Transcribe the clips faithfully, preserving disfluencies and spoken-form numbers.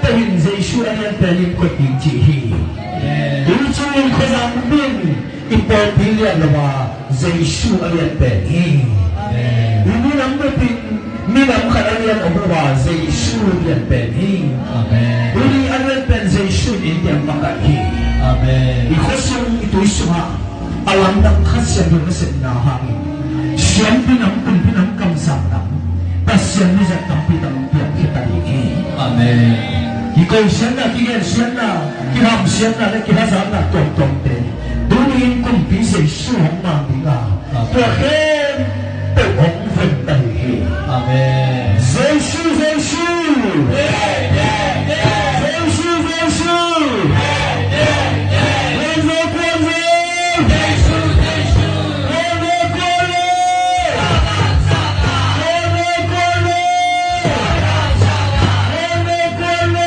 Amen. Jesu a lian pen in koih ding ci hi. Amen. Tuni ciangin khuazang bupin i pawlpi lian lo a Jesu a lian pen hi. Amen. I minam bupin minam khat a lian a bup a Jesu lian pen hi. Amen. Tuni a lian pen Jesu in i lian makaih hi. Amen. I khuasung i tui sungah a lamdang Kha Siangtho nasepna hangin siampi nam, kumpi nam, kamsang nam, Pasian mizat tampi tak piangkhia ta ding hi. Amen. Kiko siatna, kigen siatna, kiham siatna le kihazatna tuamtuamte tuni-in kumpi Jesu hong mang ding a, amen, tua khempeuh hong veng ta ding hi. Amen. Jesu, Jesu. Jesu, Jesu. Kuan zo, kuan zo. Kuan zo, kuan zo. Kuan zo, kuan zo. Kuan zo, kuan zo. Kuan zo, kuan zo.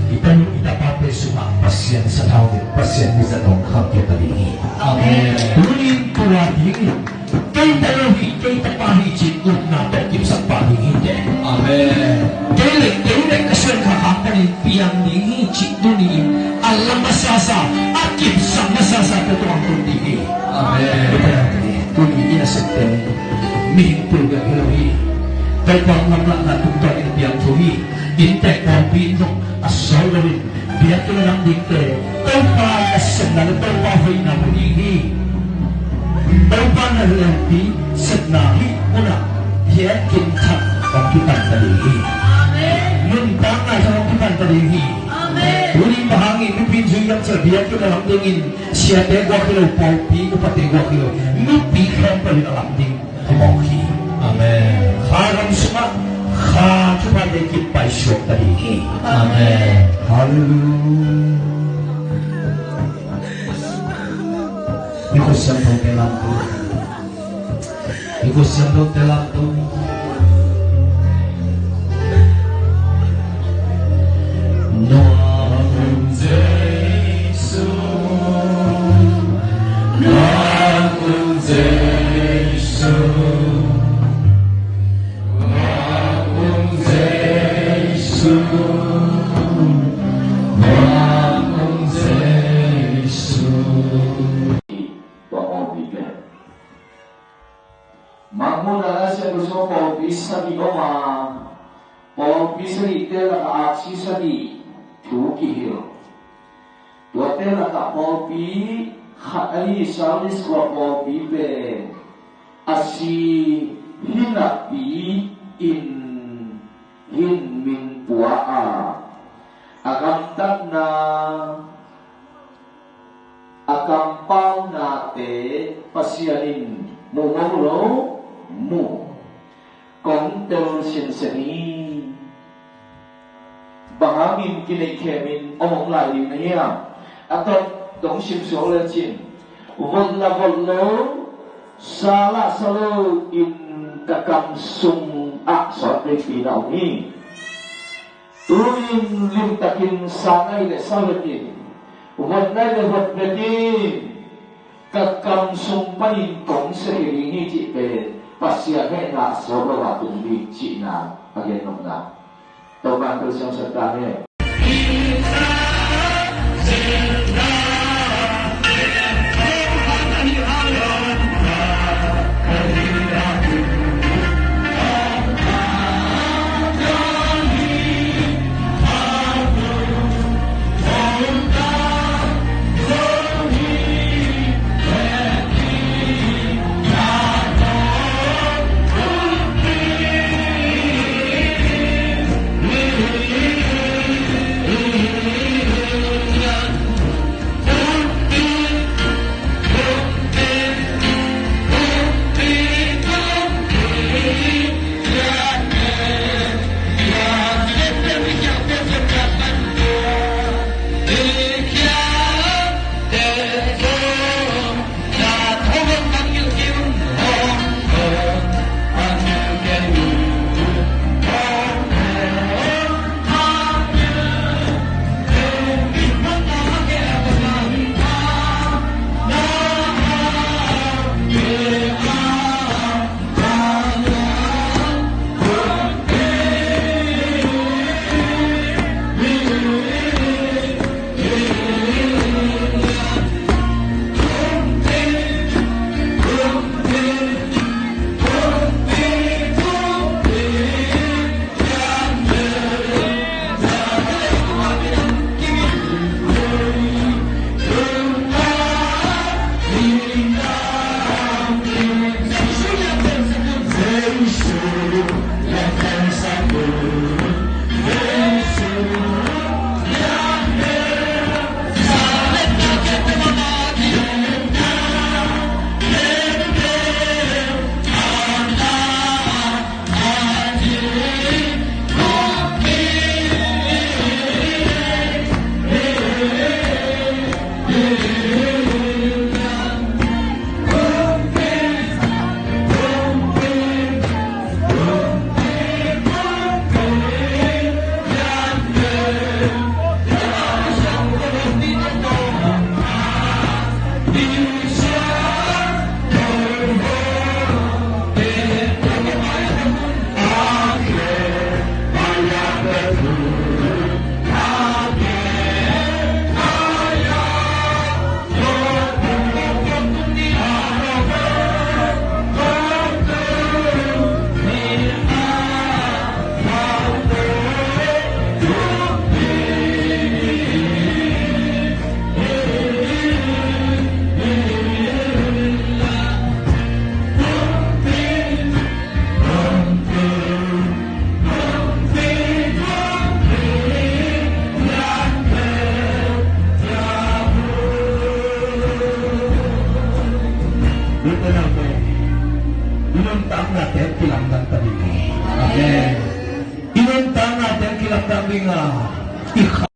I tanu, i tapate sungah Pasian sathau ding, Pasian mizat hong kham khia ta ding hi. Amen. Tuni-in tua dingin kei ta lo hi, kei tapa hi ci-in upna tawh kipsak pah ding hi teh. Amen. Kei le, kei le ka suan kha khak panin piang ding hi cih tuni-in a la masasa, a kipsak masasa tawh tuang tun ding hi. Amen. Tuni-in a septe mihing tul bek hi lo hi. Topa lamlahna tungtawnin piang thu hi. Inntek pawlpi in zong a sawt loin biakinn a lam dingte Topa nasepna le Topa hoihna mu ding hi. Topa na lianpi sepna hih munah biakinn khat hong kipan ta ding hi. Amen. Nuntakna khat hong kipan ta ding hi. Amen. Tuni bang hangin mipi in zui lamsel biakinn a lam dingin siate guak hi lo, pawlpi upate guak hi lo, mipi khempeuh in a lam ding hi mawk hi. Amen. Kha gam sungah Kha thuphate kipaisuak ta ding hi. Amen. Halleluiah. I khut siangthote lamto. I khut siangthote lamto. Nua kun Jesu, nua kun Jesu, nua kun Jesu, nua kun Jesu. Tua pawlpi pen Mangmuhna Lai Siangtho sungah pawlpi sagih om a, pawlpi sagihte lakah aksi sagih thu kihilh. Tuate lakah pawlpi khat ahi Sardis khua pawlpi pen Asia hi napi in hin min pua a, a gamtatna, a kampaunate Pasian in mu ngei lo, mu. Kong tel sinsen hi. Bang hangin kineih khemin om hong lai ding na hiam? A tawp dong simsuak lecin, vot la vot lo, sa la sa lo in ka kam sungah sawt veipi na om hi. Tu-in limtakin sa nai le sa vetin, vot nai le vot vetin, ka kam sung panin kong sia kei ding hi cih pen Pasian hehna a sawt lo a tung ding cihna a gen nopna. Topa in thupha hong pia ta hen. I nuntaknate kilamdang ta ding hi. Amen. I nuntaknate kilamdang ding a, i kha-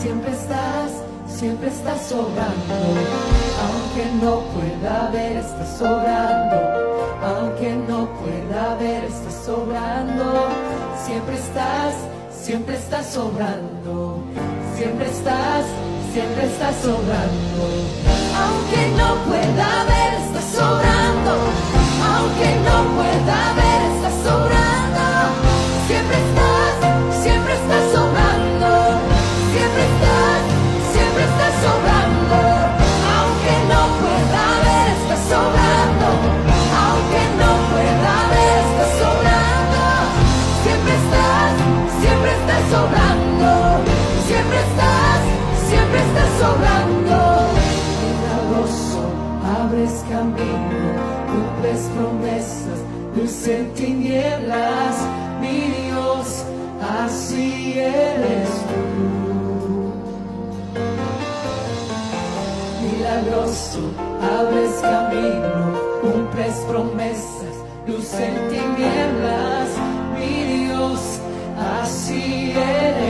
Siempre estás, siempre estás sobrando. Aunque no pueda ver, estás sobrando. Aunque no pueda ver, estás sobrando. Siempre estás, siempre estás sobrando. Siempre estás, siempre estás sobrando. Aunque no pueda ver, estás sobrando. Aunque no pueda ver, estás sobrando. Siempre estás, siempre estás sobrando. Siempre estás, siempre estás sobrando. Aunque no pueda ver, estás sobrando. Aunque no pueda ver, estás sobrando. Siempre estás, siempre estás sobrando. Siempre estás, siempre estás sobrando. Milagroso, abres camino, cumples promesas, luz en tinieblas, mi Dios, así eres tú. Milagroso, abres camino, cumples promesas, luz en tinieblas, mi Dios, así eres